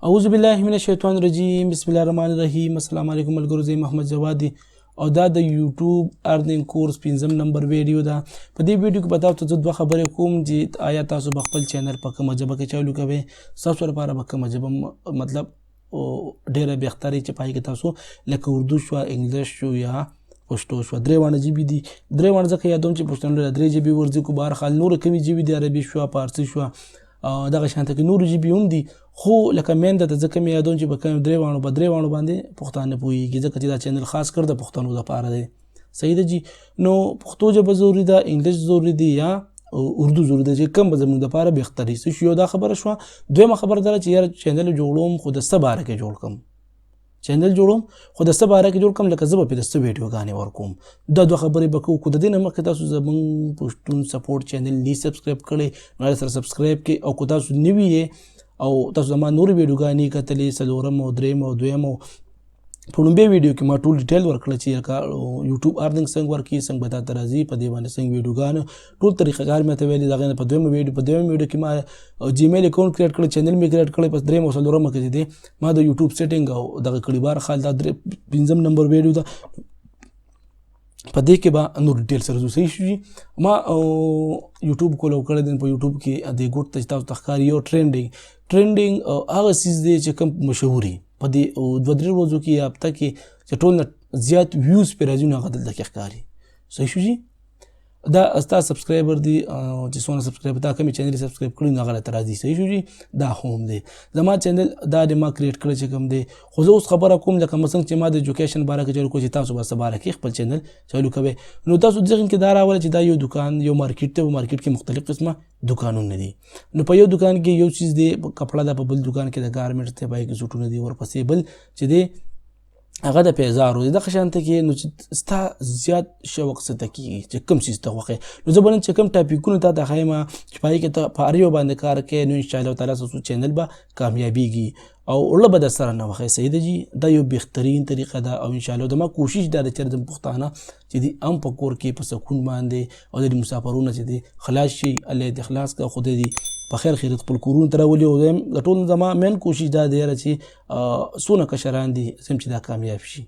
اعوذ بالله من الشیطان الرجیم، بسم الله الرحمن الرحیم. السلام علیکم ملګرو، زه محمد جواد دی او دا د یوټیوب ارنینګ کورس پنځم نمبر ویډیو ده. په دې ویډیو کې به تاسو ته زه دوه خبرې کوم چې آیا تاسو به خپل چینل په کومه ژبه کې چالو کوئ، ستاسو لپاره به کومه ژبه مطلب ډېره بهتره چې پای کې تاسو لکه اردو شو، انګلیش شو یا پښتو شو. درې واړه ژبې دي، درې واړه ځکه یادوم چې پښتنو له درې ژبې ورځي کو بهر خال نور کومې ژبې دي، عربي شو، فارسي شو، دغه شانته کې نور ژبې هم دي، خو لکه مین ده ځکه مې یادوم چې په کوم درې واړو په درې واړو باندې پښتانه پوهېږي، ځکه چې دا چینل خاص کر د پښتنو لپاره دی. صحیح ده جی. نو پښتو ژبه ضروري ده، انګلیش ضروري دی یا اردو ضروري ده چې کوم به زموږ دپاره بهتر وي. څه شو یو دا خبره شوه. دویمه خبره دا چې یاره چینل جوړوم خو د څه باره کې جوړ کړم، چینل جوړوم خو د څه باره کې جوړ کړم، لکه زه به پرې د څه ویډیوګانې ورکوم. دا دوه خبرې به کوو. خو د دې نه مخکې تاسو زموږ پښتون سپورټ چینل نی سبسکرایب کړئ نو هغه سره سبسکرایب کړئ، او که تاسو نوي یې او تاسو زما نورې ویډیوګانې کتلې، څلورم او دریم او دویم او په لومبۍ ویډیو کې ما ټول ډیټیل ورکړل چې لکه یوټیوب ارنینګ څنګه ورکړي، څنګه به تاته راځي، په دې باندې څنګه ویډیوګانې ټول طریقه کار مې ته ویلي. د هغې نه په دویمه ویډیو په دویمه ویډیو کې ما جیمیل اکاونټ کریټ کړی، چینل مې کریټ کړی. پس دریم او څلورمه کې چې دی ما د یوټیوب سیټینګ او دغه کړي. بهرحال دا درې پنځم نمبر ویډیو ده، په دې کې به نور ډیټیل سره ځو. صحیح شو جی. ما یوټیوب کولو کړی دی، په یوټیوب کې د ګوټ ته چې تاسو ته ښکاري یو ټرینډینګ هغه څیز دی چې کوم مشهوري په دې دوه درې ورځو کې یا هفته کې چې ټول نه زیات ویوز پرې راځي نو هغه دلته کې ښکاري. صحیح شو جی. دا ستا سبسکرایبر دی چې څونه سبسکرایب تا کومې چینل سبسکرایب کړي نو هغه راته راځي. صحیح شو جی. دا هوم دی زما چینل، دا د ما کریټ کړی چې کوم دی. خو زه اوس خبره کوم لکه مثلا چې ما د ایجوکیشن باره کې چالو کړو چې تاسو به څه باره کې خپل چینل چالو کوئ. نو تاسو ذهن کې دا راولئ چې دا یو دکان، یو مارکیټ دی، په مارکیټ کې مختلف قسمه دکانونه دي. نو په یو دکان کې یو څیز دی کپړه ده، په بل دکان کې د ګارمنټس دی، په هغې کې سوټونه دي، ورپسې بل چې دی هغه د پیزارو دی. دغه شان ته کې نو چې ستا زیات شوق څه ته کېږي چې کوم څیز ته خوښ یې، نو زه به نن چې کوم ټاپکونه تا ته ښایم چې په هغې کې ته په هر یو باندې کار کوې نو انشاءالله تعالی ستاسو چینل به کامیابېږي او اوړه به در سره نه وښیي. صحیح ده جی. دا یو بهترین طریقه ده او انشاءالله زما کوشش دا دی چې زموږ پښتانه چې دي هم په کور کې په سکون باندې او د مسافرونو چې دي خلاص شي، الله یې دې خلاص کړه، خدای دې په خیر خیرت خپل کورونو ته راولي. او د ټول زما مین کوشش دا دی چې څونه کشران دي سم چې دا کامیاب شي،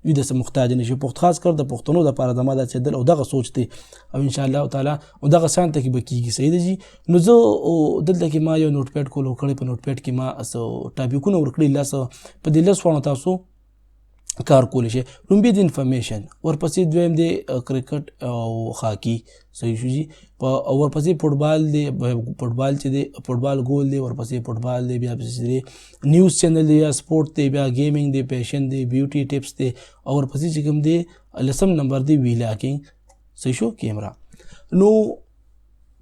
دوی د څه محتاج نه شي. پښت خاص کر د پښتنو دپاره زما دا چینل او دغه سوچ دی او انشاءالله تعالی او دغه شان ته کې به کېږي. صحیح ده جی. نو زه دلته کې ما یو نوټ پیډ کولو کړی، په نوټ پیډ کې ما څه ټاپکونه ورکړي، لس په دې لس واڼو تاسو کار کولی شئ. لومبی د انفارمیشن، ورپسې دویم دی کرکټ او هاکي. صحیح شو جی. په ورپسې فوټبال دی، فوټبال چې دی فوټبال ګول دی، ورپسې فوټبال دی، بیا پسې دی نیوز چینل دی یا سپورټ دی، بیا ګیمینګ دی، فیشن دی، بیوټي ټپس دی، او ورپسې چې کوم دی لسم نمبر دی ویلاکینګ. صحیح شو کیمرا. نو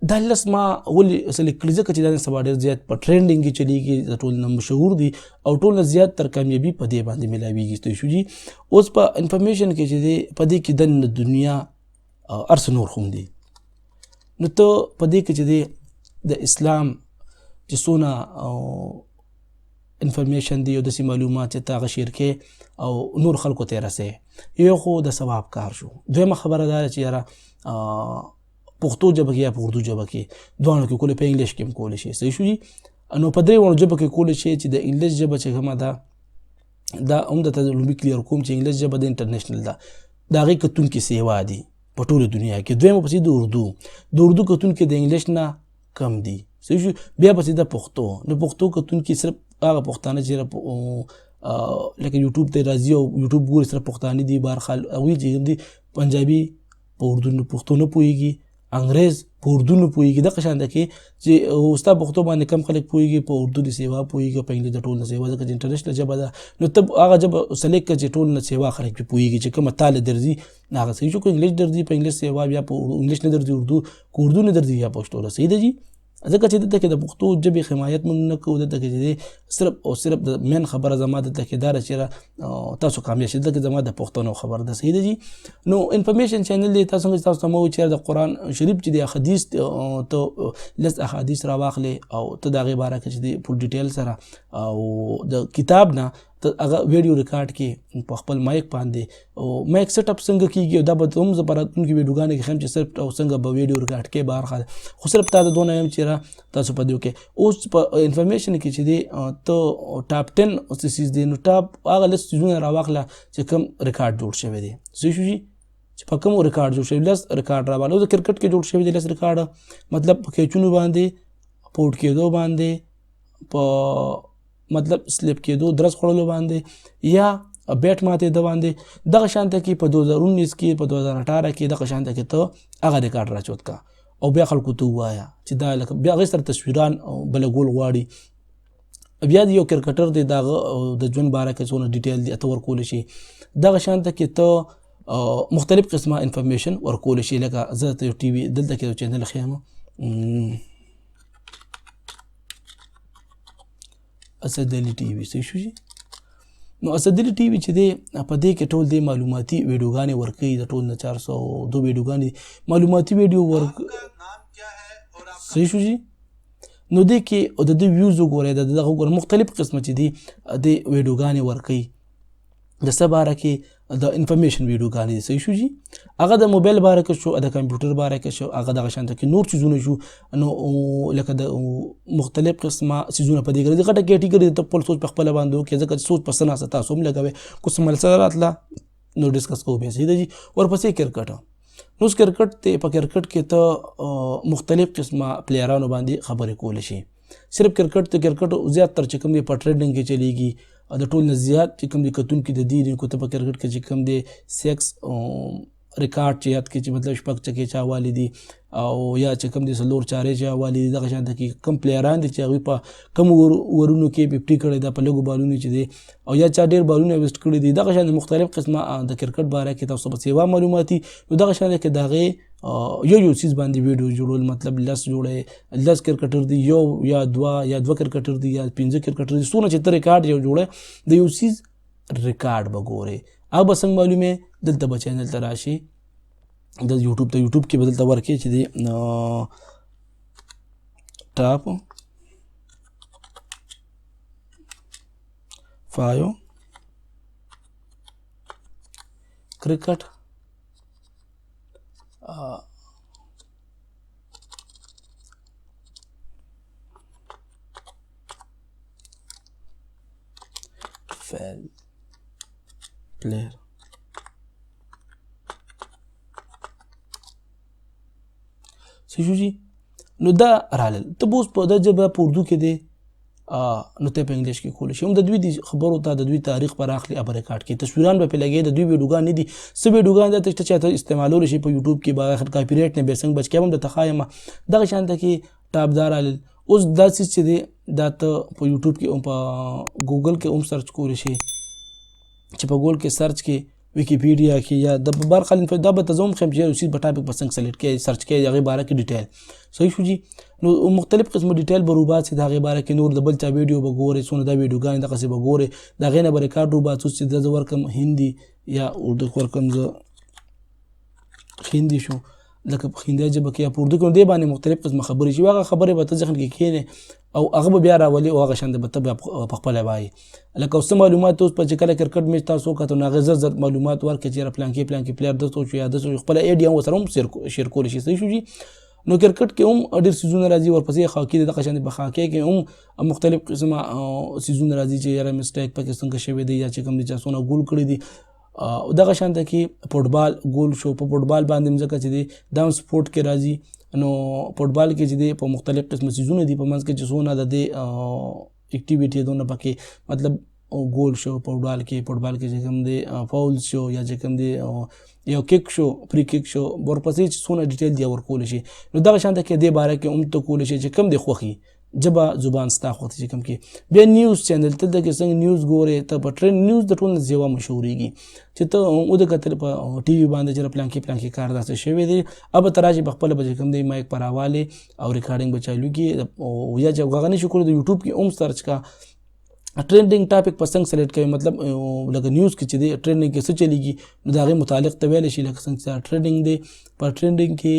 دا لس ما ولې سلیکټ کړي ځکه چې دا نن سبا ډېر زیات په ټرینډینګ کې چلیږي، د ټول نه مشهور دي او ټول نه زیات تر کامیابي په دې باندې میلاویږي. صحیح شو جی. اوس په انفارمیشن کې چې دی په دې کې دننه دنیا هر څه نور هم دي. نو ته په دې کې چې دی د اسلام چې څونه انفارمیشن دی او داسې معلومات چې ته هغه شیر کړې او نور خلکو ته یې رسوې، یو خو د ثواب کار شو. دویمه خبره دا ده چې یاره پښتو ژبه کې یا په اردو ژبه کې دواړو کې کولی، په انګلیش کې هم کولی شي. صحیح شو جی. نو په درې واړو ژبو کې کولی شي چې د انګلیش ژبه چې کومه ده دا هم درته لومړي کلیر کوم چې انګلیش ژبه د انټرنیشنل ده، د هغې کتونکي سیوا دي په ټوله دنیا کې. دویمه پسې د اردو، د اردو کتونکي د انګلیش نه کم دي. صحیح شو. بیا پسې د پښتو، نو پښتو کتونکي صرف هغه پښتانه چې لکه یوټیوب ته راځي او یوټیوب ګوري صرف پښتانه دي. بهرحال هغوی چې کوم دي پنجابي په اردو نه پښتو نه پوهېږي، انګرېز په اردو نه پوهېږي. دغه شان ده کې چې ستا پښتو باندې کم خلک پوهېږي، په اردو د سیوا پوهېږي، په انګلیس د ټول نه سیوا، ځکه چې انټرنیشنل ژبه ده. نو ته هغه ژبه سلیکټ کړه چې ټول نه سیوا خلک پرې پوهېږي چې کومه تاله درځي هغه صحیح شو. که انګلیش درځي په انګلیس سیوا، بیا په انګلیش نه درځي اردو، که اردو نه درځي یا پښتو ده. صحیح ده جی. ځکه چې دلته کې د پښتو ژبې حمایت موږ نه کوو، دلته کې چې دی صرف او صرف د مین خبره زما دلته کې دا ده چې تاسو کامیاب شئ، دلته کې زما د پښتنو خبره ده. صحیح ده جی. نو انفارمیشن چینل دی، تاسو څنګه تاسو ته مو چې د قرآن شریف چې دی حدیث ته لس احادیث راواخلې او ته د هغې باره کې چې دی فول ډیټیل سره او د کتاب نه ته هغه ویډیو ریکارډ کې په خپل مایک باندې، او مایک سیټ اپ څنګه کیږي دا به هم زه په راتلونکي ویډیوګانو کې ښیم چې صرف او څنګه به ویډیو ریکارډ کې. بهر خال خو صرف تا ته دونه وایم چې را تاسو په دې کې اوس په انفارمیشن کې چې دی ته ټاپ 10 څه څیز دی، نو ټاپ هغه لس څیزونه راواخله چې کوم ریکارډ جوړ شوی دی. صحیح شو جی؟ چې په کوم ریکارډ جوړ شوی، لس ریکارډ راواله. اوس کرکټ کې جوړ شوی دی لس ریکارډ، مطلب په کیچونو باندې، په اوټ کېدو باندې، په مطلب سلیپ کېدو، درس خوړلو باندې، یا بیټ ماتې د باندې. دغه شانته کې په 2019 کې، په 2018 کې دغه شانته کې ته هغه ریکارډ راچوت کا او بیا خلکو ته ووایه چې دا لکه بیا هغې سره تصویران بله ګول غواړي. بیا یو کرکټر دی، دغه د ژوند باره کې څونه ډیټیل دی ته ورکولی شي. دغه شانته کې ته مختلف قسمه انفارمیشن ورکولی شي. لکه زه ته یو ټي وي دلته کې یو چینل ښیم، اسد علي ټي وي. صحیح شو جی؟ نو اسد علي ټي وي چې دی په دې کې ټول دی معلوماتي ویډیوګانې ورکوي. د ټول نه 402 ویډیوګانې معلوماتي ویډیو ورک. صحیح شو جی؟ نو دې کې او د دې ویوز وګورئ، د دغه وګورئ، مختلف قسمه چې دي د ویډیوګانې ورکوي د څه باره کې، د انفارمیشن ویډیوګانې دي. صحیح شو جی؟ هغه د موبایل باره کې شو، د کمپیوټر باره کې شو، هغه دغه شان کې نور څیزونه شو. نو لکه د مختلف قسمه څیزونه په دې کې غټه کیټیګوري ته خپل سوچ په خپله باندې وکړئ، ځکه چې سوچ په څه ناڅه تاسو هم لګوئ. که څه ملسره راتله نو ډسکس کوو بیا. صحیح ده جی؟ ورپسې کرکټ. نو اوس کرکټ ته، په کرکټ کې ته مختلف قسمه پلیرانو باندې خبرې کولی شي. صرف کرکټ ته، کرکټ زیات تر چې کوم دی په ټریډینګ کې چلیږي، د ټول نه زیات چې کوم دی کتونکي د دې دي. کو ته په کرکټ کې چې کوم دی سیکس ریکارډ چې یاد کې چې مطلب شپږ چکې چا والي دي او یا چې کوم دي څلور چارې چا والي دي، دغه شان ته کې کوم پلیران دي چې هغوی په کم ورونو کې 50 کړی ده په لږو بالونو چې دي، او یا چا ډېر بالونه ویسټ کړي دي. دغه شان مختلف قسمه د کرکټ باره کې تاسو به سیوا معلوماتي. نو دغه شان کې د هغې یو یو څیز باندې ویډیو جوړول، مطلب لس جوړې، لس کرکټر دي، یو یا دوه یا دوه کرکټر دي یا پنځه کرکټر دي، څونه چې ته ریکارډ یو جوړې د یو څیز ریکارډ به ګورې. هغه به څنګه معلومې؟ دلته به چینل ته راشي د یوټیوب ته، یوټیوب کې به دلته ورکې چې دی ټاپ 5 کرکټ فعل پلیر. څه شو جی؟ نو دا رالل ته به اوس په دا ژبه په اردو کې دی، نو ته په انګلیش کې کولی شي هم د دوی د خبرو ته د دوی تاریخ پر اخلي اب ریکارډ کې تصویران به پې لګې. د دوی ویډیوګان نه دي، څه ویډیوګان داسې شته چې ته استعمالولی شي په یوټیوب کې بغیر کاپي ریټ نه، بیا څنګه بچ کېږم درته ښایم. دغه شان ته کې ټاپ دا رالل. اوس دا څیز چې دی دا ته په یوټیوب کې هم په ګوګل کې هم سرچ کولی شي، چې په ګوګل کې سرچ کې ویکیپیډیا کې یا د بهر خلک دا به ته زه هم ښیم چې یو څیز په ټاپک په څنګه سلیکټ کې سرچ کې د هغې باره کې ډیټیل. صحیح شو جی؟ نو مختلف قسمه ډیټیل به روباسي د هغې باره کې. نور د بل چا ویډیو به ګورې، څونه دا ویډیوګانې دغسې به ګورې، د هغې نه به ریکارډ روباسو چې دا زه ورکړم هندي یا اردو ورکړم، زه هندي شو لکه په هندۍ ژبه کې یا په اردو کې، دې باندې مختلف قسمه خبرې چې هغه خبرې به ته ذهن کې کښېنې او هغه به بیا راولي او هغه شان به ته بیا په خپله وایې. لکه اوس څه معلومات اوس په چې کله کرکټ میچ تاسو وکتو نو هغې زر زر معلومات ورکړي چې یاره پلانکې پلانکې پلیر داسې وشو یا داسې وشو، خپله ایډیا هم ورسره هم شیر کولی شي. صحیح شو جي؟ نو کرکټ کې هم ډېر څیزونه راځي. ورپسې خاکي دی، دغه شان په خاکې کې هم مختلف قسمه څیزونه راځي چې یاره مسټیک پکې څنګه شوی دی یا چې کوم دی چا څونه ګول کړی دی. دغه شان ته کې فوټبال ګول شو، په فوټبال باندې هم ځکه چې دی دا هم سپورټ کې راځي. نو فوټبال کې چې دی په مختلف قسمه څیزونه دي په منځ کې چې څونه د دې اکټیویټي دونه پکې، مطلب ګول شو فوټبال کې، فوټبال کې چې کوم دی فاول شو یا چې کوم دی یو کیک شو، فری کیک شو، ورپسې چې څونه ډیټیل دی ورکولی شي. نو دغه شان ته کې دې باره کې هم ته کولی شي چې کوم دی خوښي ژبه زبان ستا خوښ چې کوم کې. بیا نیوز چینل ته دغه څنګه نیوز ګورې ته په ټرین نیوز د ټول نه زیوا مشهورېږي چې ته او د کتل په ټي وي باندې چې پلانکې پلانکې کار داسې شوی دی، اب ته راشي په خپله به چې کوم دی مایک پر راوالې او ریکارډینګ به چالو کړي، او یا چې هغه نه شي کولی د یوټیوب کې هم سرچ کا ټرینډینګ ټاپک په څنګه سلیکټ کوي، مطلب لکه نیوز کې چې دی ټرینډینګ کې څه چلیږي نو د هغې متعلق ته ویلی شي. لکه څنګه چې ټرینډینګ دی، په ټرینډینګ کې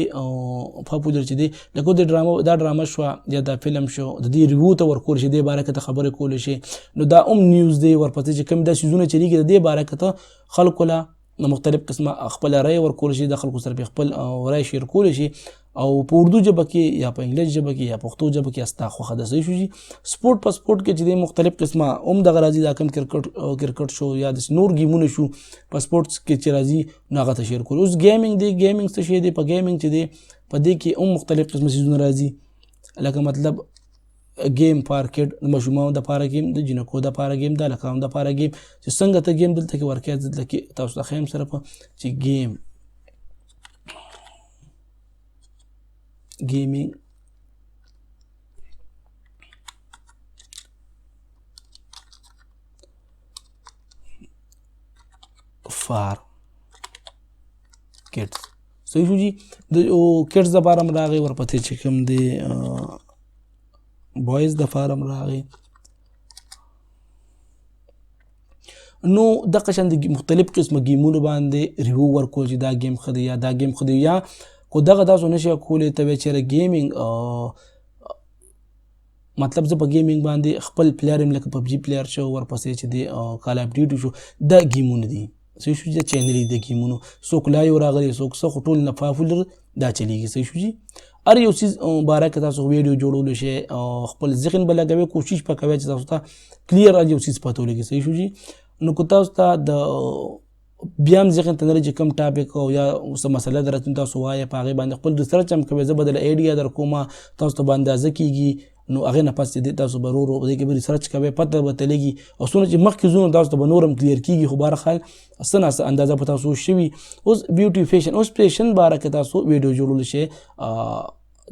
پاپولر چې دی، لکه د ډرامه، دا ډرامه شوه یا دا فلم شو، د دې ریویو ته ورکول شي، دې باره کې ته خبرې کولی شي، نو دا هم نیوز دی. ورپسې چې کوم دا څیزونه چلیږي د دې باره کې ته خلکو له مختلف قسمه خپل رائے ورکول شي، د خلکو سره خپل رائے شیر کول شي، او په اردو ژبه کې یا په انګلیس ژبه کې یا پښتو ژبه کې ستا خوښه ده. صحیح شو جی. سپورت، په سپورت کې چې د مختلف قسمه هم دغه راځي، دا کوم کرکټ شو یا د نور گیمونه شو، په سپورتس کې چې راځي نو هغه ته شیر کول. اوس گیمینګ دی، گیمینګ څه شی دی؟ په گیمینګ چې دی په دې کې هم مختلف قسمه څیزونه راځي، لکه مطلب گیم فار کډ، د ماشومانو دپاره گیم، د جینکو دپاره گیم، د هلکانو دپاره گیم، چې څنګه ته گیم دلته کې ورکوې. دلته کې تاسو ته ښیم صرف چې گیم گیمینګ فار کډز. صحیح شو جی. د کډز دپاره هم راغی، ورپسې چې کوم دی بوایز دپاره هم راغی. نو دغه شان د مختلف قسمه گیمونو باندې ریویو ورکول چې دا گیم ښه دی یا دا گیم ښه دی، یا کو دغه تاسو نشئ کولی ته وایې چېرې گیمینګ، مطلب زه په گیمینګ باندې خپل پلیر یم، لکه پبجي پلیر شو، ورپسې چې دی کال اف ډیوټي شو، دا گیمونه دي. صحیح شو چې چینل د گیمونو څوک لایو راغلي څوک څه، خو ټول نه پاپولر دا چلیږي. صحیح شو جی. هر یو څیز باره کې تاسو ویډیو جوړولی شئ، خپل ذهن به لګوئ، کوشش به کوئ چې تاسو ته کلیر هر یو څیز پته ولګي. صحیح شو جی. نو که تاسو ته د بیا هم ذهن ته نه راځي کوم ټاپک او یا څه مسله درته تاسو وایئ، په هغې باندې خپل ریسرچ هم کوئ، زه به درله ایډیا در کوم، تاسو ته به اندازه کېږي. نو هغې نه پس چې دی تاسو به ورو ورو دې کې به ریسرچ کوئ، پته به ورته لګي، او څونه چې مخکې ځو نو تاسو ته به نور هم کلیر کېږي. خو بهرحال څه نا څه اندازه به تاسو شوي. اوس بیوټي فیشن، اوس فیشن باره کې تاسو ویډیو جوړولی شئ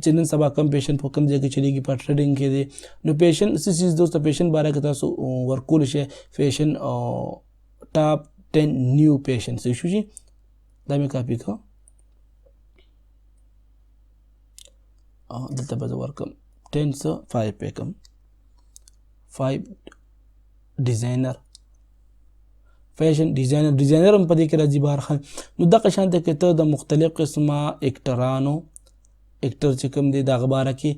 چې نن سبا کوم فیشن په کوم ځای کې چلیږي، په ټریډینګ کې دی. نو فیشن څه څیز دی، اوس د فیشن باره کې تاسو ورکولی شئ، فیشن ټاپ 10 نیو فیشن. صحیح شو جی. دا مې کاپي کړه، دلته به زه ورکړم 10 څه 5 پې کوم، 5 ډیزاینر، فیشن ډیزاینر، ډیزاینر هم په دې کې راځي بهرحال. نو دغه شان ته که ته د مختلف قسمه اکټرانو، اکټر چې کوم دی د هغه باره کې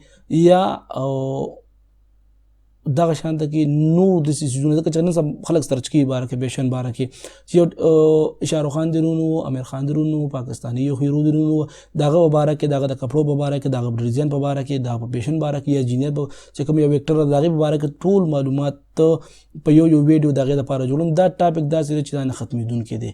یا او دغه شان ته کې نور داسې څیزونه، ځکه چې نن سبا خلک سرچ کوي باره کې فیشن باره کې چې یو شاهرخ خان دی رونو، امیر خان دی رونو، پاکستاني یو هیرو دی رونو، د هغه په باره کې، د هغه د کپړو په باره کې، د هغه د ډیزاین په باره کې، د هغه په فیشن باره کې، یا جینیت په چې کوم یو اکټر د هغې په باره کې ټول معلومات په یو یو ویډیو د هغې دپاره جوړوم. دا ټاپک داسې دی چې دا نه ختمېدونکی دی.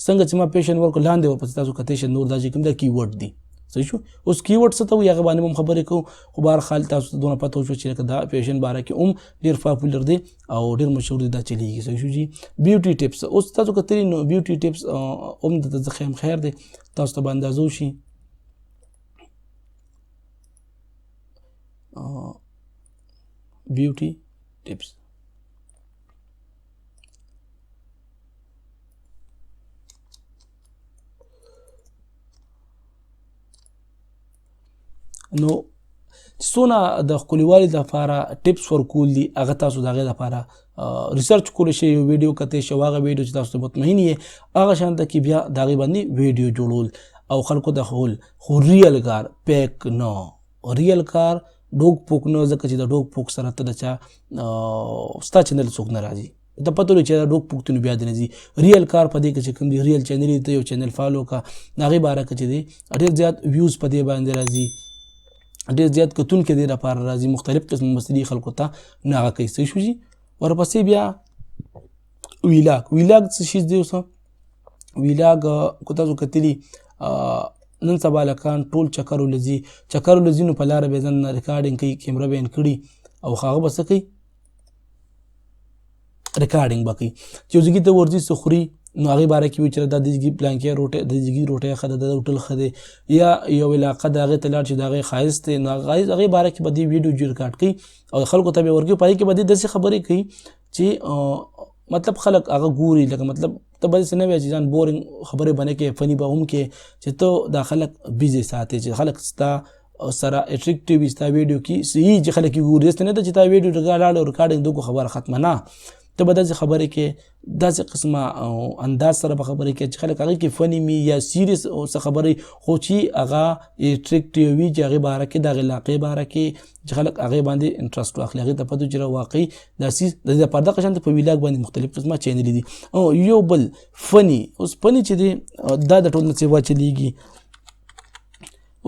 څنګه چې ما فیشن ورکړ لاندې ورپسې تاسو کتی شئ نور دا چې کوم دا کیورډ دي. صحیح شو. اوس کیورډ څه ته وایي هغه باندې هم خبرې کوو، خو بهرحال تاسو ته دونه پته وشوه چې لکه دا فیشن باره کې هم ډېر پاپولر دی او ډېر مشهور دی، دا چلیږي. صحیح شو جی. بیوټي ټپس، اوس تاسو کتلی نو بیوټي ټپس هم درته زه ښیم، خیر دی تاسو ته به اندازه وشي. بیوټي ټپس نو څونه د ښکلیوالي لپاره ټپس ورکول دي، هغه تاسو د هغې لپاره ریسرچ کولی شئ، یو ویډیو کتی شئ، هغه ویډیو چې تاسو ته مطمئن یې هغه شان ته کې بیا د هغې باندې ویډیو جوړول او خلکو ته ښوول. خو ریل کار پیک نه، ریل کار ډوک پوک نه، ځکه چې د ډوک پوک سره ته د چا ستا چینل څوک نه راځي، ته پته ولګي چې دا ډوک پوک ته نو بیا دې نه ځي. ریل کار په دې کې چې کوم دی ریل چینل ته یو چینل فالو کړه، د هغې باره کې چې دی ډېر زیات ویوز په دې باندې راځي، ډېر زیات کتونکي دې لپاره راځي، مختلف قسم مسلې خلکو ته نو هغه کوي. صحیح شو جي. ورپسې بیا ویلاګ، ویلاګ څه شی دی؟ اوس ویلاګ که تاسو کتلي نن سبا لکان ټول چکرو لځي، چکرو لځي نو په لاره به ځان ریکارډینګ کوي، کیمره به یې کړي او هغه به څه کوي، ریکارډینګ به کوي. چې یو ځای ته ورځي څه خوري نو هغې باره کې وي چې دا د ځګي پلانکې روټۍ، د ځګي روټۍ ښه ده، د هوټل ښه دی، یا یو علاقه د هغې ته لاړ شي د هغې ښایست دی، نو هغې باره کې به دې ویډیو جوړ ریکارډ کوي او خلکو ته به یې ورکوي. په هغې کې به دې داسې خبرې کوي چې مطلب خلک هغه ګوري، لکه مطلب ته به داسې نه وایې چې ځان بورینګ خبرې به نه کوې، فني به هم کوې، چې ته دا خلک بیزي ساتې، چې خلک ستا سره اټریکټیو وي، ستا ویډیو کې صحیح چې خلک یې ګوري. داسې نه ده چې تا ویډیو لاړه او ریکارډینګ دغه خبره ختمه، نه، ته به داسې خبرې کې، داسې قسمه انداز سره به خبرې کې چې خلک هغه کې فني می یا سیریس او څه خبرې، خو چې هغه اټریکټیو وي، چې هغه باره کې، د علاقې باره کې، چې خلک هغه باندې انټرست واخلي، هغه ته پته چې واقعي دا څیز د دې لپاره دغه شان په ویلاګ باندې مختلف قسمه چینل دي. او یو بل فني، اوس فني چې دی دا د ټول نه سیوا چلیږي.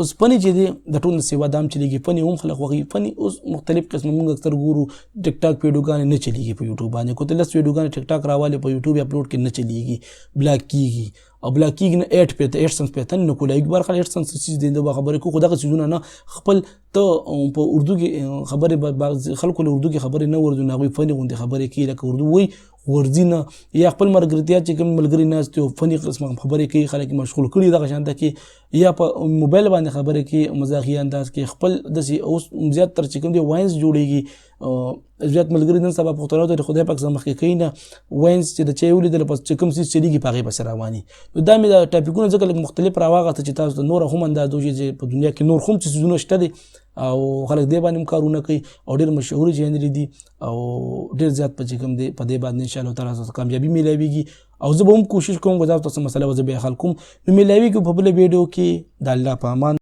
اوس فني چې دی د ټول نه سیوا دام چلیږي. فني هم خلک خوښوي. فني اوس مختلف قسم موږ اکثر ګورو، ټیک ټاک ویډیوګانې نه چلیږي په یوټیوب باندې. کو ته لس ویډیوګانې ټیک ټاک راوالې په یوټیوب اپلوډ کې، نه چلیږي، بلاک کیږي او بلاک کیږي نه، 8 پته 8 سنس پته نه کولای. بهر خلک 8 سنس څه دي د خبرې کو، خو دغه څیزونه نه. خپل ته په اردو کې خبرې، خلکو له اردو کې خبرې نه ورځي، نه هغوی فني غوندې خبرې کوي، لکه اردو وایي ورځي نه، یا خپل ملګرتیا چې کوم ملګري ناست دي فني قسمه خبرې کوي، خلک مشغول کړي دغه شان ته کې، یا په موبایل باندې خبرې کوي مزاحیه انداز کې خپل داسې. اوس زیات تر چې کوم دی واینز جوړیږي، زیات ملګري نن سبا پښتنو ته خدای پاک زما مخکې کوي نه، واینز چې د چا ولیدل پس چې کوم څیز چلیږي په هغې پسې رواني. نو دا مې دا ټاپکونه ځکه لږ مختلف راواغسته چې تاسو ته نور هم انداز وشي چې په دنیا کې نور هم څه څیزونه شته دي او خلک دې باندې هم کارونه کوي او ډېر مشهور چینل دي او ډېر زیات په چې کوم دی په دې باندې ان شاء الله تعالی تاسو کامیابي میلاویږي. او زه به هم کوشش کوم که تاسو ته څه مسله وه زه به یې حل کوم. نو میلاویږي په بله ویډیو کې، د الله په امان.